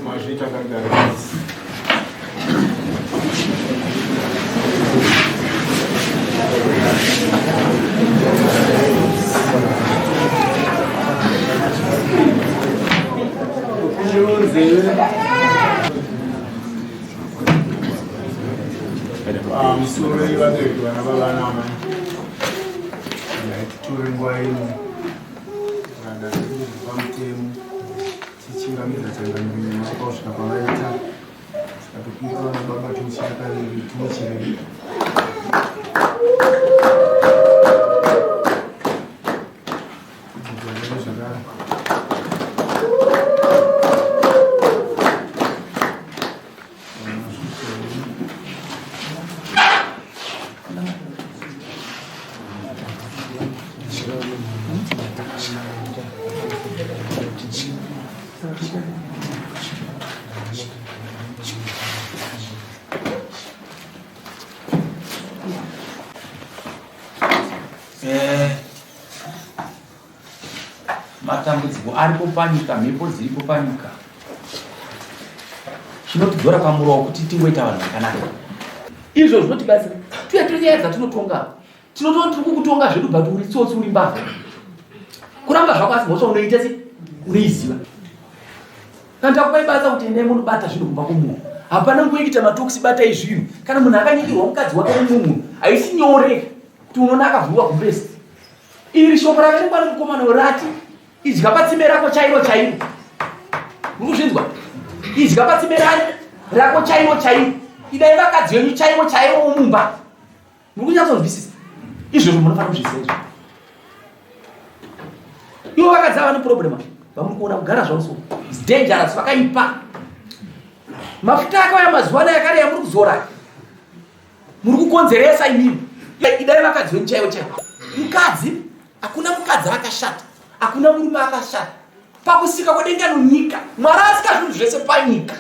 Mazvita kagara. Pamusoro yevabereki vana baba naamai ngaititore nguva ino kuranda zvedu pamutemo tichingamidza changamire nyama kusvika kwavaita saka topika vana baba tinochira kaviri tinochirei Eh, matambudziko aripo panyika mhepo dziripo panyika chinotidzora pamurowa kuti tingoita vanhu vakanaka izvo zvinotibatsira tuya tiri nyaya dzatinotonga tinotoona tiri kukutonga zvedu but uri tsotsi uri mbavha kuramba zvako asi mhosva unoita se unoiziva kana takupai basa kuti endai munobata zvinhu kumba kwomunhu hapana nguva yekuita matokisi batai zvinhu kana munhu akanyikirwa mukadzi wake nemumwe munhu haisi nyore kuti unoona akavhurwa gumbezi iri shoko raverengwa nemukomana rati idya patsime rako chairo chairo muri kuzvinzwa idya patsime rani rako chairo chairo idai vakadzi venyu chaivo chaivo mumba muri kunyatsonzwisisa izvozvo munofanira kuzviziva izvo ivo vakadzi ava neproblema vamuri kuona kugara zvavo so its dangerous vakaipa mafuta akauya mazuva anaya akare yamuri kuzora muri kukonzeresa imimi idai vakadzi venyu chaivo chaivo mukadzi hakuna mukadzi akashata hakuna murume akashata pakusika kwedenga nonyika mwari asika zvinhu zvese panyika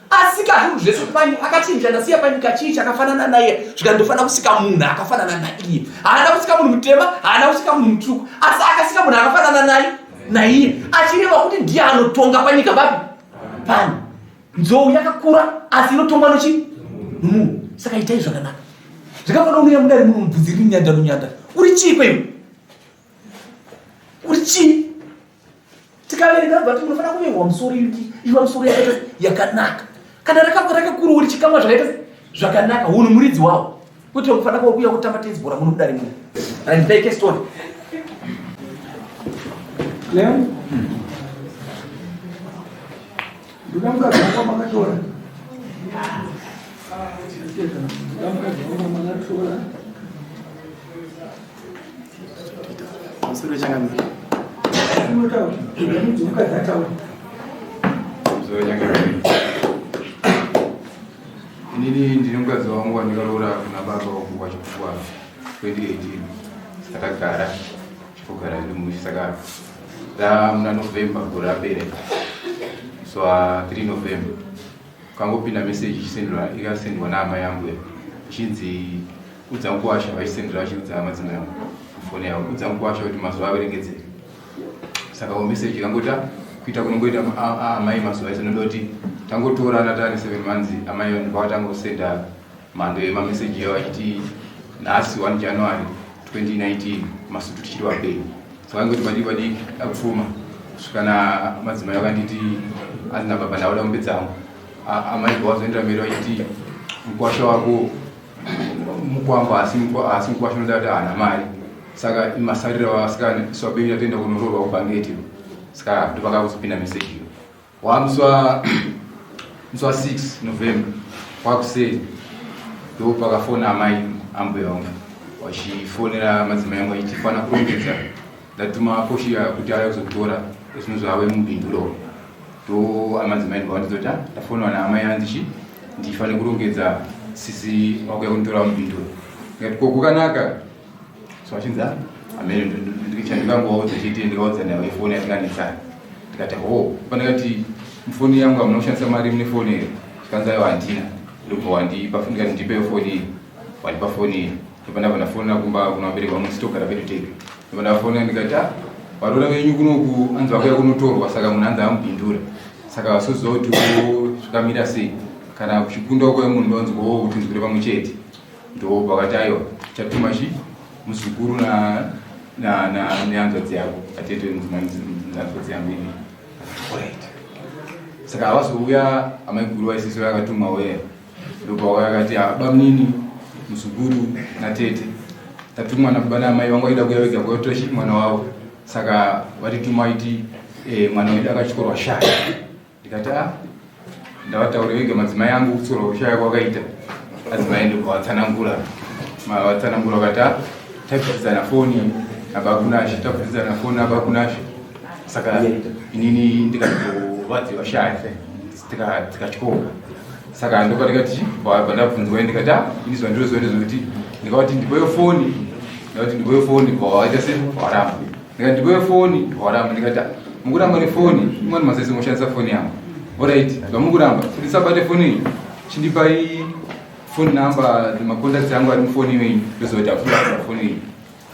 asika zvinhu zvese panyika akachinja ndasiya panyika chii chakafanana naiye zvikandofanira kusika munhu akafanana naiye haana kusika munhu mutema haana kusika munhu mutsvuku asi akasika munhu akafanana naye naiye achireva kuti ndiye anotonga panyika papi pano nzou yakakura asi inotongwa nochi nomunhu saka itai zvakanaka zvakafanira unouya mudare muno mubvudzi riri nyanda nonyanda uri chii kweiwe uri chii tikaverenga bva tinofanira kuvengwa musoro iki iva musoro yakaita yakanaka kana rakakura uri chikamwa zvakaita zvakanaka hunhu muridzi wawo kwete kufanira kwakuya kutamba tenzi bhora muno mudare muno randipeke story Leo? Ndoda mukadzi wangu wamakatora. Ndoda mukadzi wangu wamakatora. Musoro changamire. Unotaura. Mukadzi ataura. Musoro changamire. Inini ndine mukadzi wangu wandikaroora kuna baba wangu wachikuwa 2018 saka tagara chikugara zviri mushe saka ta muna November gore rapera so uh, 3 November kangopinda message ichisendwa ikasendwa naamai yangu ichinzi Udza mukuwasha vachisendera vachiudza madzimai angu kufoni yavo udza mukuwasha kuti mazuva averengedzere saka wo message ikangota kuita kunongoita amai mazuva ese noda kuti tangotorana tane seven months amai ndopakatanga kusenda mhando yemameseji yavo achiti nhasi 1 january 2019 masutu tichiri vapenyu saka ingoti padiki padiki akupfuma kusvika na madzimai vakanditi anzi nababa ndauda mombe dzangu amai vazoendera mberi vachiti mukwasha wako mukwambo asi asi mukwasha unoda kuti haana mari saka masarira vasikana isu vapenyu tatoenda kunoroorwa kubhangeti. Saka ndopakazopinda message iyo. Wamusi wa musi wa 6 November kwakuseni ndopakafona amai ambuya vangu vachifonera madzimai angu achiti fana kurongedza ndatuma poshiya kuti auya kuzokutora zvinhu zvave mubindu ndo amadzimai ndikavandidzoti ah, ndafonwa naamai anzi chi ndifane kurongedza sisi vakuya kunditora mubinduro ndikati ko kukanaka so achinzi ah, amene ndichandikangovaudza chete ndikaudza nawe foni yatikanetsana ndikati ho pandikati mufoni yangu hamuna kushandisa mari mune foni here zvikanzi aiwa handina ndobva wandipa ndikati ndipeyo foni iyi wandipa foni iyi ndobva ndabva ndafonera kumba kuna vabereki vangu sitogara pedu tega ndobva ndafonera ndikati ah varoora venyu kunoku anzi vakuya kunotorwa saka munhu anzi amubhindura saka vasoziva kuti zvakamira sei kana kuchikunda uko yemunhu ndonzi wo kuti nzwire pamwe chete ndo pakati aiwa chatuma chi muzukuru na na na nehanzvadzi yako atete hanzvadzi yangu ini right saka havazouya amaiguru vaisisi vakatumwa weya ndobva akati ah, bamnini muzukuru natete tatumwa nababa naamai vangu vaida kuya vega kuyotora chi mwana wavo saka vatituma iti eh, mwana wedu akatyorwa shaya ndikati a ah, ndavataure vega madzimai angu kutyorwa kushaya kwakaita adzimai ndobva vatsanangura vatsanangura vakati a ah, tabvutidzana foni nabakunashe tabvutidzana foni nabakunashe saka inini ndikatovadziva shaya tikatyoka saka ndopatikati pandabvunzwa ndikati ah, ini zvandinoziva ndezvekuti ndikavati ndipoyo foni ndikati ndipoyo foni bvawaita se waramba ndikati ndipoyo foni waramba ndikati ah, mukuramba nefoni imwani masese moshandisa foni yangu orit zvamukuramba kuti tisabate foni iyi chindipai foni number macontacts yangu ari mufoni iyoyi ndozoti akufuna foni iyi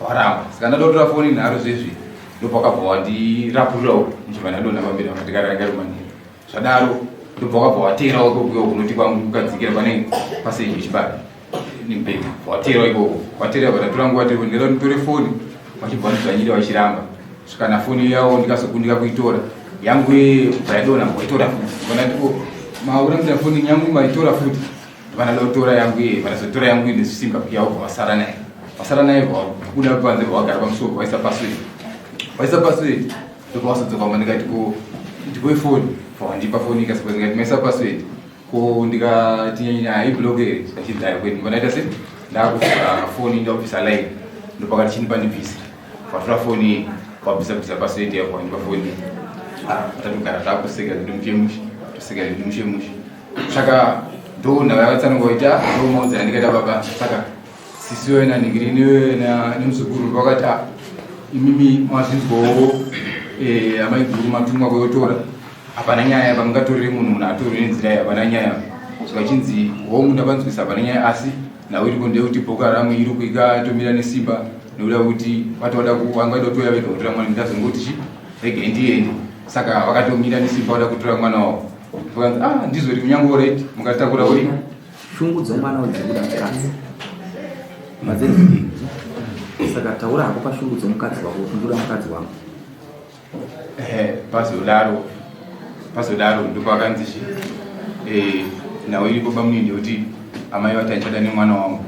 Waramba. Saka ndada kutora foni nharo zvezvi ndopakabva wandirapurirawo ndichibva ndadonha pamberi apa ndikaranga rumaniro. Zvadaro ndobva wakabva wateerawo ikoko kunoti kwangu kukadzikira pane paseji yechibage nemubhedha. Wateerawo ikoko. Wateera bva ndatora nguva tiri ndikada kuti nditore foni vachibva vandidzvanyira vachiramba. Svika nafoni yavo ndikazokundika kuitora. Yangu bva yadonha waitora futi. Ndikona ndiko maurambira foni yangu maitora futi. Vana dotora yangu iye vanazotora yangu iye nesimba yavo vasara naye vasara naye vabuda panze vagara pamusuwo vaisa password vaisa password ndobva vasodzoka mba ndikati ko ndipoe foni vandipa foni ikasipwa ndikati maisa password ko ndikati haiblock here ndachidzayo kwedu ndibva ndaita se ndakuvhura foni ndakubvisa line ndopakati chinipa ndibvise vatora foni vabvisa bvisa password yavo vandipa foni ah, tatogara takuseka zvedu mushe mushe toseka zvedu mushe mushe saka ndonhau yakatsanangoita ndomaudza yandikaita baba saka sisi wena nhingirini nemuzukuru vakati ah, imimi mazvinzwawo eh, amaiguru matumwa kuyotora hapana nyaya pamungatorere munhu munhu atorwe nenzira iyi hapana nyaya saka chinzi hongu ndapanzwisa hapana nyaya asi nhau iriko ndeyekuti bhoka ramu iri kuikatomira nesimba nekuda kuti vatoda vanga vaida kutoya vega kutora mwana ndazongoti chi rege ndiende saka vakatomira nesimba vada kutora mwana wavo Vakanzi ah ndizvo ri kunyange already mukatakura uri. Shungu dzomwana udzikuda mukadzi. Madzeni. Saka taura hako pashungu dzomukadzi wako kuti ndoda mukadzi wangu. Eh pazodaro pazodaro ndopakanzi chi eh nawo iripo bamunini kuti amai vati achada nemwana wangu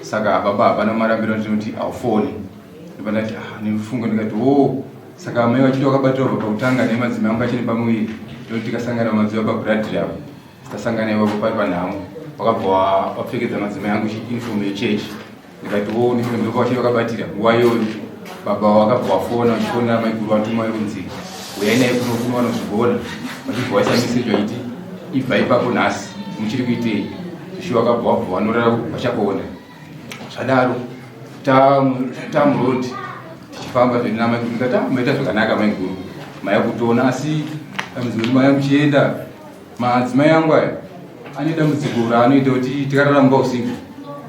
saka baba hapana marambiro ndinoti aufoni ndopandati ah nemufungo ndikati oh Saka amai vachiti wakabatira kubva pakutanga nemadzimai angu achiri pamuviri ndokuti tikasangana pamadziva pabradley apo tasangana ipapo pari panhamo wakabva wapfekedza madzimai angu uniform yechechi ndikati wo uniform ndopa vachiri vakabatira nguva iyoyo baba wakabva wafona uchifonera maiguru watuma kunzi uyai naye kuno kuno vanozvigona vachibva waisa meseji vachiti ibva ipapo nhasi muchiri kuitei zvishuwa wakabva wabva wanorara vachakuona Zvadaro tamuroad tichifamba zvedu namaiguru ndikati ah, maita zvakanaka maiguru maya kutoona asi dambudziko maya muchienda madzimai angu aya ane dambudziko raanoita kuti tikarara mumba usiku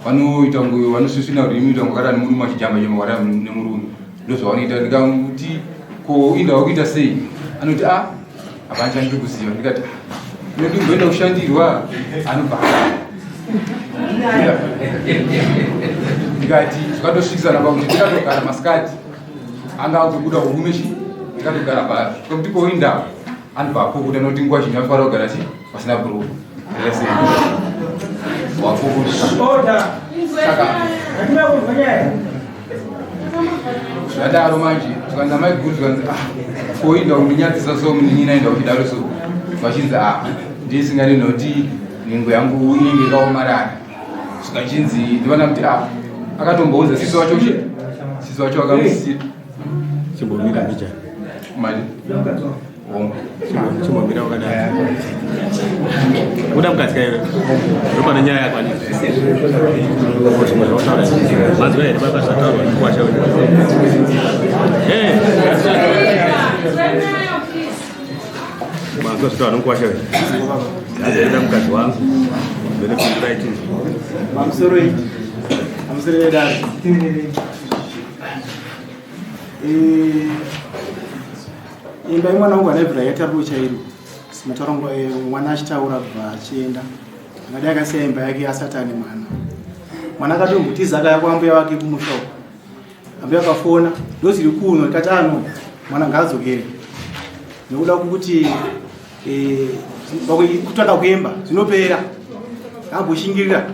vanoita kunge vanosvisvina rurimi kuita kunge vakarara nemurume vachijamba jamba vakarara nemurume ndozvavanoita ndikamuti ko indawa kuita sei anoti a ah, hapana chandiri kuziva ndikati ndimboenda kushandirwa anobva ndikati zvakatosvikisana pakuti ndikatogara masikati anga akutobuda urume chi ndikatogara pari pakuti koinda anobva apukuta nokuti nguva zhinji anofanira kugara chi pasina bhuruku wapukuta saka zvadaro manje Zvikanzi amaiguru, zvikanzi ah, koinda kundinyadzisa so, munin'ina enda uchidaro so. Vachinzi ah, ndisingadi noti nhengo yangu inenge yakaomarara. Zvikachinzi ndivana kuti ah, akatomboudza sisi wacho chi sisi wacho vakamusiya. Chimbomira mbichana. Mari. Chimbomira wakadai. Uda mukadzi kaiwe. Ndopane nyaya yako ani. Zvimwe zvautaura. Manzwa here baba zvataurwa nekuwasha wedu? Eh. Manzwa zvataurwa nekuwasha wedu. Ndazoenda mukadzi wangu. Ndone kupindura itinzwa. Pamusoro iyi. Pamusoro yedare. Eh, imba yemwana wangu anaibvira yatariro chairo mataura eh, mwana achitaura kubva achienda angadai akasiya imba yake asati ane mwana. Mwana akatombutiza akaya kwambuya wake kumusha uko. Ambuya akafona ndoziri kuno ndikati ano mwana ngaadzokere nekuda kwekuti eh, kutsvaka kuemba zvinopera amboshingirira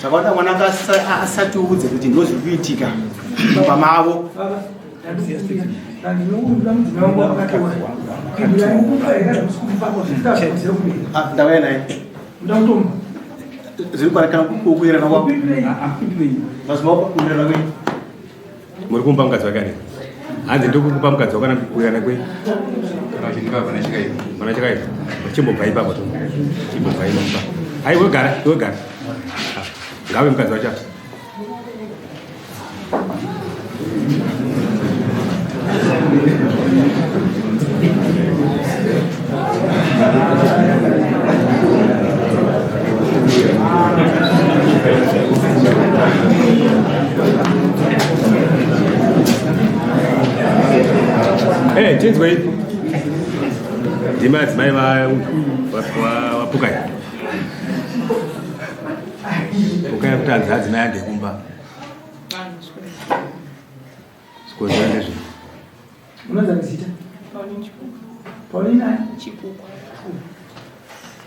zvakawanda mwana asatiudze kuti ndozviri kuitika mumba mavo. Ah, ndauya naye zviri kwarakana kuwirana kwako mazima kuwirana kwenyu. Muri kumupa mukadzi wake ani? Hanzi ndiri kukupa mukadzi wako kana kuwirana kwenyu. Kana uchindipa hapana chakaipa. Pana chakaipa. Chimbobva ipapo to. Chimbobva ipapo. Hai iwe gara, iwe gara. Ah, ngave mukadzi wacho. Eh, chinzwei. Ndimi adzimai vaPukai. Pukai kuti anzi adzimai ande kumba. Zvikonzero ndezvei? Unonzi zita? Paulina Chikukwa.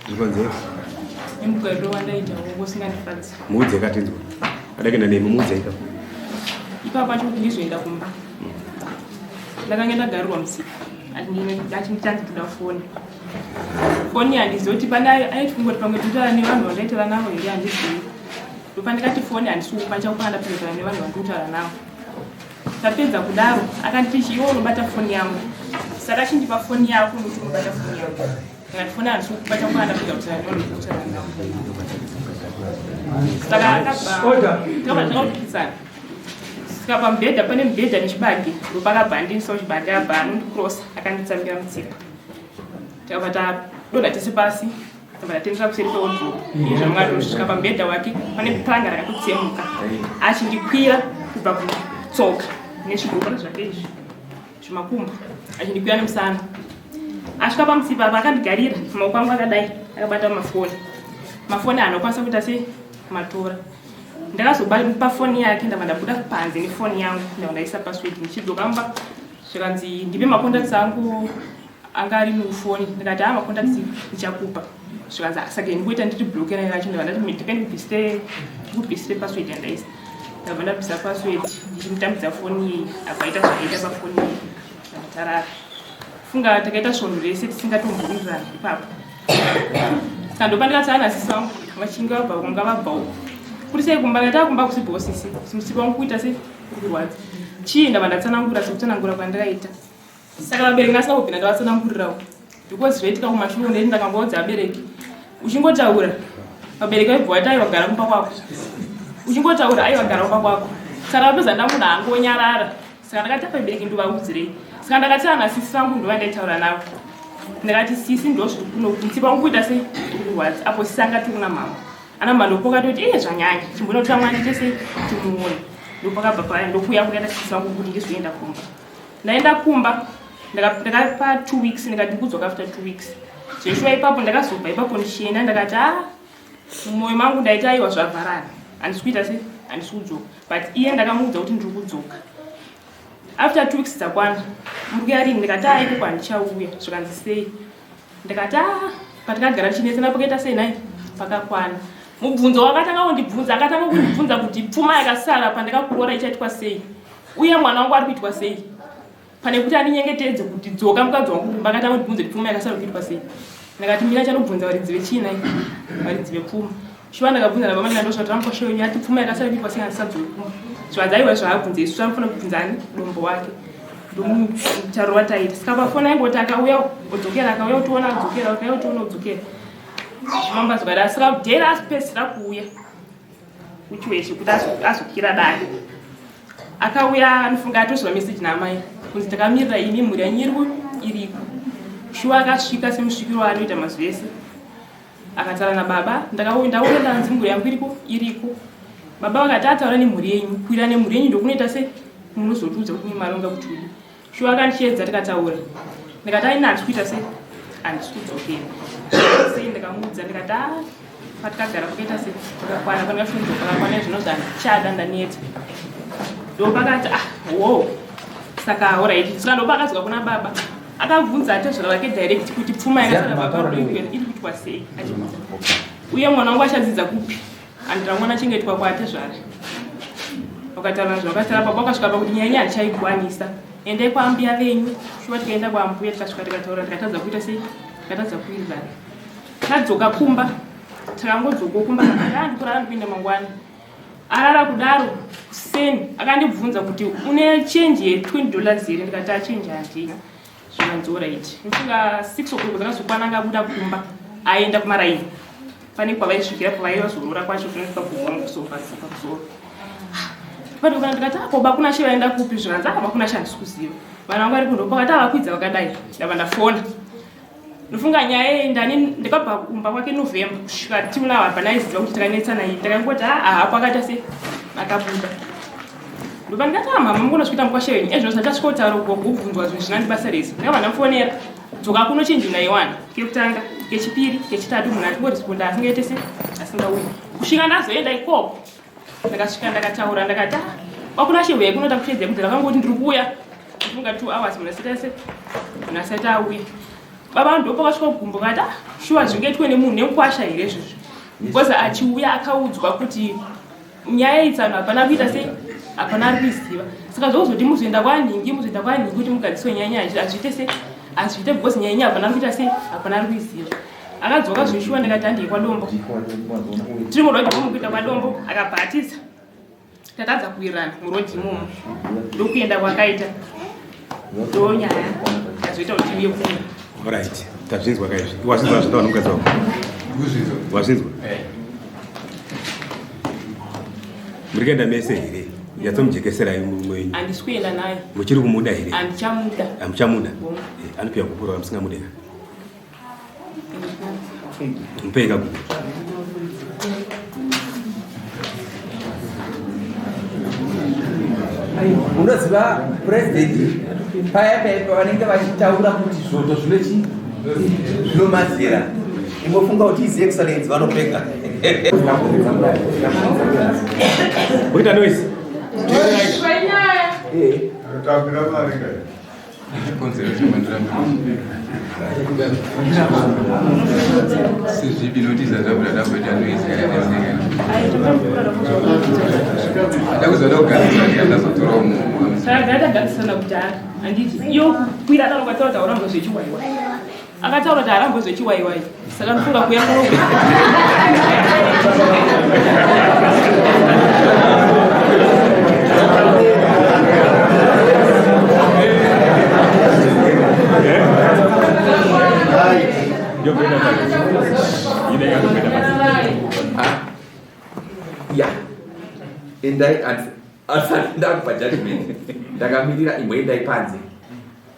Zvikonzero. Nemugariro wandaita wangu usingandifadzi. Muudze katinzwa. Adakenda nemi muudze ika. Ipapo pacho kuti ndizoenda kumba. Ndakanga ndagarirwa musika. Achindichanzi toda foni. Foni handizoti pane aiti kungoti pamwe tinotaura nevanhu vandaitaura navo here handizivi. Ndopandikati foni handisi kukupa chakupa ndapedza kutaura nevanhu vandiri kutaura navo. Tapedza kudaro akanditi iwe unobata foni yangu. Saka chindipa foni yako nokuti unobata foni yangu. Ndikati foni handisi kukupa chakupa ndapedza kutaura nevanhu vandiri kutaura navo. Saka akabva Order. takabva takapikisana. Saka pamubhedha pane mubhedha nechibage ndopakabva andiisawo chibage abva anondikrosa akanditsamira mutsipa. Takabva tadonha tese pasi takabva tatendera kuseri kwewardrobe zvamwatosvika pamubhedha wake pane puranga rakatotsemuka achindikwira kubva kutsoka nezvigokora zvake izvi zvimakumbo achindikwira nemusana. Asvika pamutsipa apa akandigarira maoko angu akadai akabata mafoni. Mafoni haana kukwanisa kuita sei kumatora. Ndakazopa foni yake ndabva ndabuda panze nefoni yangu ndabva ndaisa password ndichidzoka mumba zvikanzi ndipe macontacts angu anga ari mufoni ndikati haa macontacts ndichakupa zvikanzi "Ah, saka ndikuita nditi bloke nayo yacho ndabva ndati ndipe ndikubvisire password yandaisa ndabva ndabvisa password ndichimutambidza foni iyi abva aita zvakaita pafoni iyi ndabva tarara funga takaita svondo rese tisingatombowirirana ipapo. Saka ndopandikati ana sisi vangu vachinge vabva kunga vabva uko kuri sei kumba ndati kumba kusibvawo sisi musipa wangu kuita sei kurwadza chii ndabva ndatsanangura sekutsanangura kwandakaita. Saka vabereki ndasina kubvira ndavatsanangurirawo because zvaitika kumashure ndeti ndakangoudza vabereki uchingotaura vabereki vaibva vati aiwa gara kumba kwako uchingotaura aiwa gara kumba kwako. Saka vapedza ndamunhu angonyarara. Saka ndakati apa vabereki ndovaudzirei. Saka ndakati ana sisi vangu ndovandaitaura navo. Ndakati sisi ndozviri kuno mutsipa wangu kuita sei uri kurwadza apo sisi angati kuna mama. Ana mama ndopokatoti iye zvanyanya chimbonotora mwana tiite sei timuone. Ndopakabva paya ndokuuya kukaita sisi vangu kuti ndizoenda kumba. Ndaenda kumba ndakapa 2 weeks ndikati ndikudzoka after 2 weeks. Zveshuwa ipapo ndakazobva ipapo ndichienda ndakati ah mumwoyo mangu ndaiti aiwa zvavharana handisi kuita sei handisi kudzoka but iye ndakamuudza kuti ndiri kudzoka. After 2 weeks dzakwana muri rini ndikati ah ikoko handichauya zvikanzi sei ndikati ah patakagara tichinetsana pakaita sei nhai pakakwana. Mubvunzo wakatanga kundibvunza akatanga kundibvunza kuti pfuma yakasara pandakakuroora ichaitwa sei uye mwana wangu ari kuitwa sei. Pane kuti andinyengetedze kuti dzoka mukadzi wangu kumba, akatanga kundibvunza kuti pfuma yakasara kuitwa sei. Ndakati mira chanobvunza varidzi vechina, varidzi vepfuma. Shuwa ndakabvunza nababa ndikandosva kuti ramukosha wenyu ati pfuma yakasara kuitwa sei andisadzoke kumba. Zvikanzi aiwa zvaabvunza isu anofanira kubvunza ani dombo wake. Ndomutauro wataita. Saka pafoni aingoti akauya odzokera, akauya otiona odzokera, akauya otiona odzokera. Zvifamba zvakadaro. Saka dhera asipedzisira kuuya kuchiweshe kuti azokwira dare. Akauya anofunga atozwa message naamai kunzi takamirira imi mhuri yanyu iriko. Shuwa akasvika semusvikiro waanoita mazuva ese. Akataura nababa, ndakauya ndauya ndanzi mhuri yangu iriko iriko. Baba vakati ataura nemhuri yenyu, kuira nemhuri yenyu ndokunoita se munozotiudza kuti maronga kuti udi. Shuwa akandichiedza tikataura. Ndikati aina handisi kuita sei? Handisi kudzokera. Sei ndikamuudza ndikati ah patakagara pakaita sei pakakwana pandakashunzwa pakakwana zvino zvandichada ndaneta. Ndopakati ah wo saka alright. Saka ndopakadzoka kuna baba. Akabvunza atezvara vake direct kuti pfuma yakasara baba iri kuitwa sei achibvunza. Uye mwana wangu achadzidza kupi? Andira mwana achengetwa kwaatezvara. Vakataura zvakataura baba vakasvika pakuti nyaya iyi handichaikwanisa. Endai kwaambuya venyu. Shuwa tikaenda kwaambuya tikasvika tikataura tikatadza kuita sei? Tikatadza kuwirirana. Tadzoka kumba. Takangodzoka kumba akati ah ndikurara ndikuenda mangwana. Arara kudaro kuseni akandibvunza kuti une change ye $20 here ndikati ah change handina. Zvikanzi alright. Ndofunga 6 o'clock dzakazokwana akabuda kumba aenda kumaraini. Pane kwavaisvikira pavaivazorora kwacho kunoitwa kuhongo so pamusoro. Padokana ndikati ah ko bakunashe vaenda kupi zvikanzi ah bakunashe handisi kuziva. Vana vangu vari kundo pakati avakwidza vakadai ndabva ndafona. Ndofunga nyaya iyi ndani ndakabva kumba kwake November kusvika till now hapana aiziva kuti takanetsana iyi. Ndakangoti ah hapo akaita sei akabuda. Ndobva ndikati ah mama mukonosvika mukwasha wenyu ezvino zvatasvika kutaura kubvunzwa zvinhu zvisina basa rese. Ndakabva ndamufonera. Dzoka kuno chinji ndaiwana. Kekutanga, kechipiri, kechitatu munhu achingoresponda asingaite sei asingauyi. Kusvika ndazoenda ikoko. Ndakasvika ndakataura ndakati ah wakuna shehuya kunoda kushedza kuti ndakangoti ndiri kuuya. Ndifunga 2 hours munhu asati ase munhu asati auya. Baba ndipo pakasvika kugumbo kati ah shuwa zvingaitwe nemunhu nemukwasha here izvozvo. Because achiuya akaudzwa kuti nyaya itsano hapana kuita sei hapana ari kuiziva. Saka zvokuzoti muzoenda kwanhingi muzoenda kwanhingi kuti mugadziswe nyaya nyaya hazviite sei hazviite because nyaya nyaya hapana kuita sei hapana ari kuiziva. Akadzoka zveshuwa ndikati handei kwaDombo. Tiri murodhi imomo kuenda kwaDombo akabhatiza. Tatadza kuwirirana murodhi imomo. Ndokuenda kwakaita. Ndonyaya yazoita kuti tiuye kuno. Alright, tazvinzwa kaizvi. Wazvinzwa zvataura nomukadzi wako? Wazvinzwa? Muri kuenda mese here? Nyatsomujekeserai murume wenyu. Handisi kuenda naye. Muchiri kumuda here? Handichamuda. Hamuchamuda? Anopiwa gupuro ramusingamude ka? Mupei kagupuro. Unoziva president paya paya pavanenge vachitaura kuti zvoto zvinochi zvinomazera imbofunga kuti his excellence vanopfeka. Kuita noise. Chikonzero chamandirambira sezvipi notiza zvabura ndamboita noise yakaita ndakuzoda kugadzirisa ndikazotorawo mumwe. Saka tagadzisana kudhara handiti iyo kukwira dano kwataura kuti haurambwe zvechiwaiwai. Akataura kuti haarambwe zvechiwaiwai. Saka ndofunga kuya kuno. Ya, endai asati ndakupa judgment ndakamirira imboendai panze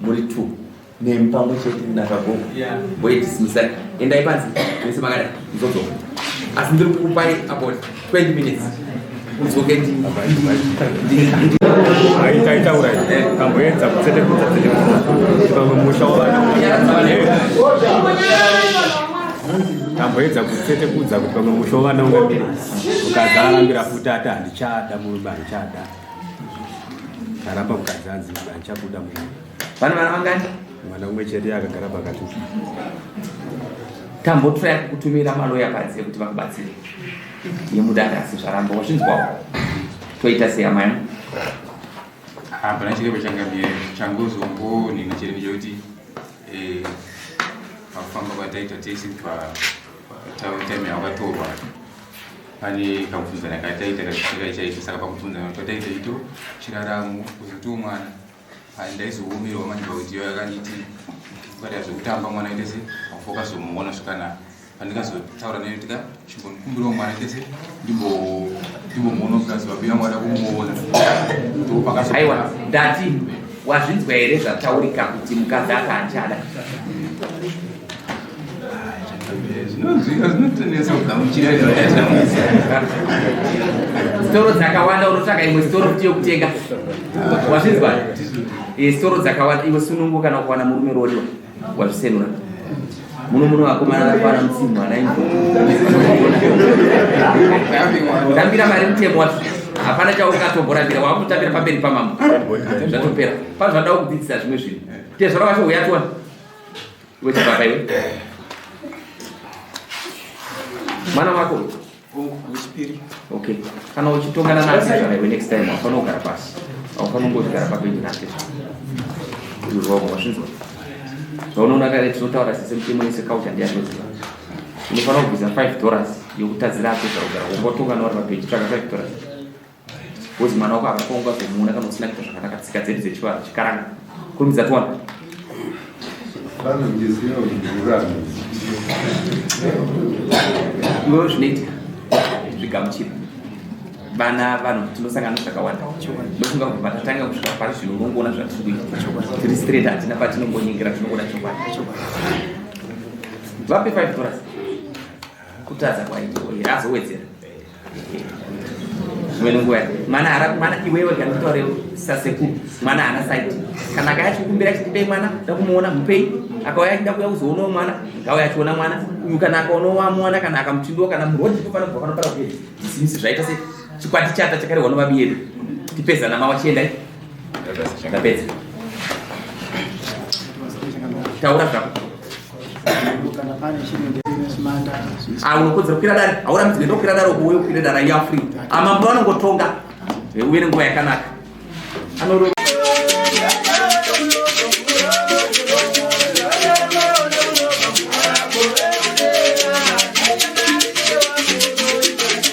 muri 2 nemi pamwe chete nazvagogo mboidismisa endai panze mese makadai muzodzoka asi ndiri kukupai about 20 minutes udzoke Aitaura kamboedza kutsetekudza tsetekudza pamwe musha wavana tamboedza kutsetekudza kuti pamwe musha wavana ungamira mukadzi arambira futi ati handichada murume handichada aramba mukadzi anzi handichabuda murume. Vana vana vangani? Mwana umwe chete akagara pakati. Tambotraya kukutumira maloya panze kuti vakubatsire yemudare asi zvaramba wazvinzwawo. Toita sei amai? Hapana chirebo changamire changozongonhinga chiri ndechekuti eh, pakufamba kwataita tese kubva time yawakatorwa pane kakubvunzana kataita kaichaita saka pakubvunzana kwataita ito chiraramo kuzotiwo mwana ndaizoomerwa manje pakuti iyo yakanditi ukada zvekutamba mwana ite se apo ukazomuona svikana pandikazotaura naye tika chimbonikumbirawo mwana ite se ndimbomuona mukadzi vabuya mwana kumuona aiwa ndati wazvinzwa here zvataurika kuti mukadzi aka achada zvinonzwika zvinotonetsa kugamuchira sitoro dzakawanda unotsvaka imwe sitoro futi yokutenga wazvinzwa eh, sitoro dzakawanda iwe sunungu kana kuwana murume roriwa wazvisenura muno muno vakomana vari kuwana mutsimu ana imtambira mari mutemo wacho hapana chaungatomborambira wakutambira pamberi pamambo zvatopera pane zvandava kudzidzisa zvimwe zvinhu tezvara vacho uyatiwana Iwe chibaba iwe. Mwana wako? Wechipiri. Okay. Kana uchitongana natezvara iwe next time haufanira kugara pasi. Haufanira kungogara pabhenji natezvara. Uri wrong, wazvinzwa? Zvaunoona kare tinotaura sese mutemo yese culture ndiyatoziva. Unofanira kubvisa 5 dollars yokutadzira atezvara kugara. Ungotonga nauri pabhenji tsvaka 5 dollars. Because mwana wako akafa ungazomuona kana usina kuita zvakanaka tsika dzedu dzechivanhu chikaranga. Kurumidza tiwana. Iwewe zvinoitika zvigamuchire vana vanhu tinosangana zvakawanda ndofunga kubva tatanga kusvika pari zvino unongoona zvatiri kuita tiri straight hatina patinongonyengera tinongoda chokwadi vape 5 dollars kutadza kwaitwa azowedzera Mwene nguva mwana hara mwana iwewe ganditaure sasekuru mwana haana side kana akaya achikumbira achitipei mwana da kumuona mupei akauya achida kuuya kuzoonawo mwana ngauya achiona mwana uyu kana akaonawo wamuwana kana akamuchindiwa kana murodi tofana kubva panopara kuti disimisi zvaita se chikwati chata chakarehwa novabi yedu tipedzana mawa chiendai ndapedza taura zvako Ah, unokodzera kukwira dare haurambidzwe enda kukwira dare uko uye kukwira dare you are free amambo ah, vanongotonga eh, uve nenguva yakanaka anorova.